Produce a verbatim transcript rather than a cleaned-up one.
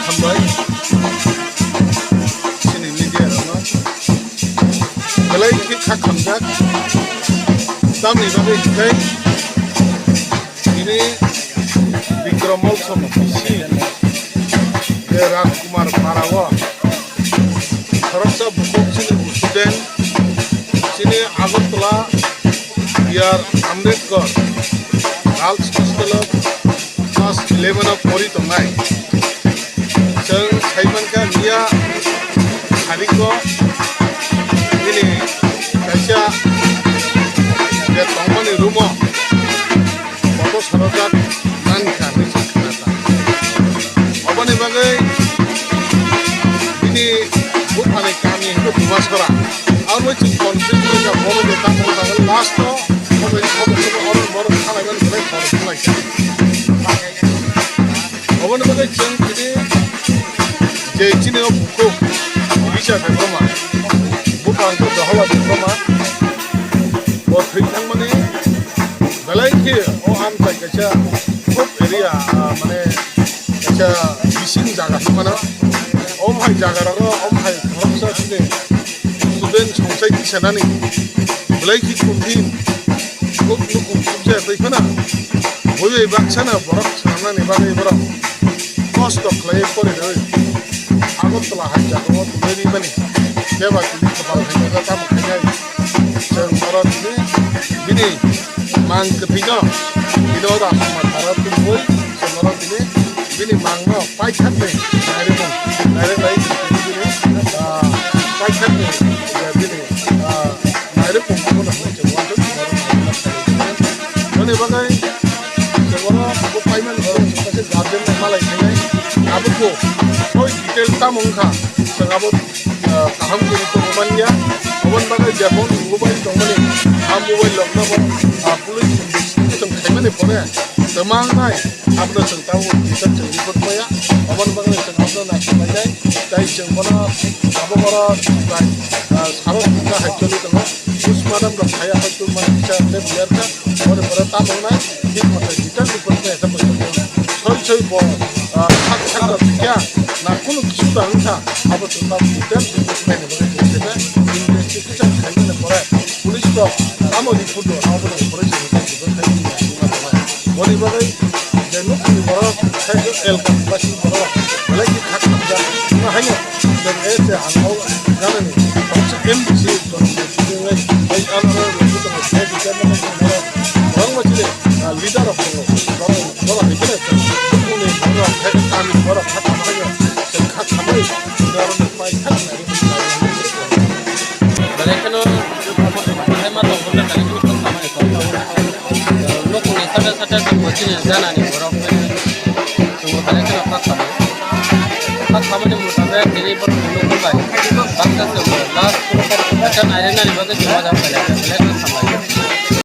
Hambai chini media rokno belai khe kha khamjak. Tamni bagwi hinkhe tini Bikram Mall somo bisi je Rajkumar Para o khoroksa bukhuk chini student chini Agartala B R Ambedkar Girls Hostel o class eleven o pori tongnai. Chwng sai mankha miya thariko bini kaisa je tongmani room o photo sarojak mankha hinwi chwng khna kha. Oboni bagwi bini buphani kami hinkhe Bumasora. Abo chwng conflict wngkha, bono je tamo tamo last o obo, obo, obo, oro borok khalaimani belai khorok wnglaikha. Oboni bagwi chwng tini je chini o bukhuk Risa Debbarma, buphang khe Dohola Debbarma, bo thwi thangmani belai khe o amchai kaisa khub area, ah, mane kaisa bising jaga hinmano. Om hai jaga rogo, om hai khoroksa chini student songchai tisanani belai khe kothin. Khub nukhung khub jaya twi phano bui bai baksa no borok swnamnani bagwi borok kosto khlaiwi poriwi Agartala hai jagao tongwi rimani. Bebak tini kwpal khainai ba tamo khainai. Chwng oro tini bini mang kwthwino bini o Rajkumar Para tubui chwng oro tini bini mangno paithakni nairwkmung, nairwknai bini, ah, paithakni, ah, bini, ah, nairwkmung abono hinwi chwng uansuk. Aboni bagwi chwng oro bo paimani chwng kaisa guardian no malai khainai. Abo bo soi detail tamo wngkha chwng abo, ah, kaham khe tongmani ya. Aboni bagwi jephang mobile tongmani, ah, mobile rokno bo, ah, police investigation khaimani pore twmangnai. Abono chwng tabuk kisa chwng report maya. Aboni bagwi chwng abono naisinglainai. Tai chwng bono abo oro bai, ah, saro thwngkha hai choli tongo. Postmortem rok khaiya hai chwng mani kisa tei buyar kha. Aboni pore tamo wngnai. Thik mote detail report maya khe bo chwng soi soi bo, ah, sak sak rok thwikya na kunu kisu da wngkha. Abo chwng tabuk detail report maini bagwi chwng khe investigation khaimani pore police rok tamo report rw abono pore chwng report khai. Boni bagwi je nukni borok, tei elkani basing borok belai khe kha khamjak wngma haino, je, je ang o ganani baksa M D C tongo, tei ano borok kwbangma chini, ah, leader rok tongo, borok, borok hai kheno chwng nukni borok, tei tamni borok kha khamhaino, chwng kha khamwi, tei oro nukmai. Sata sata se bo chini janani borok bai chwng bo belai kheno kha khamani. Kha khamani mutabek tini borok ni nokol bai baksa se bo last acha nairenani bagwi se waja phailai belai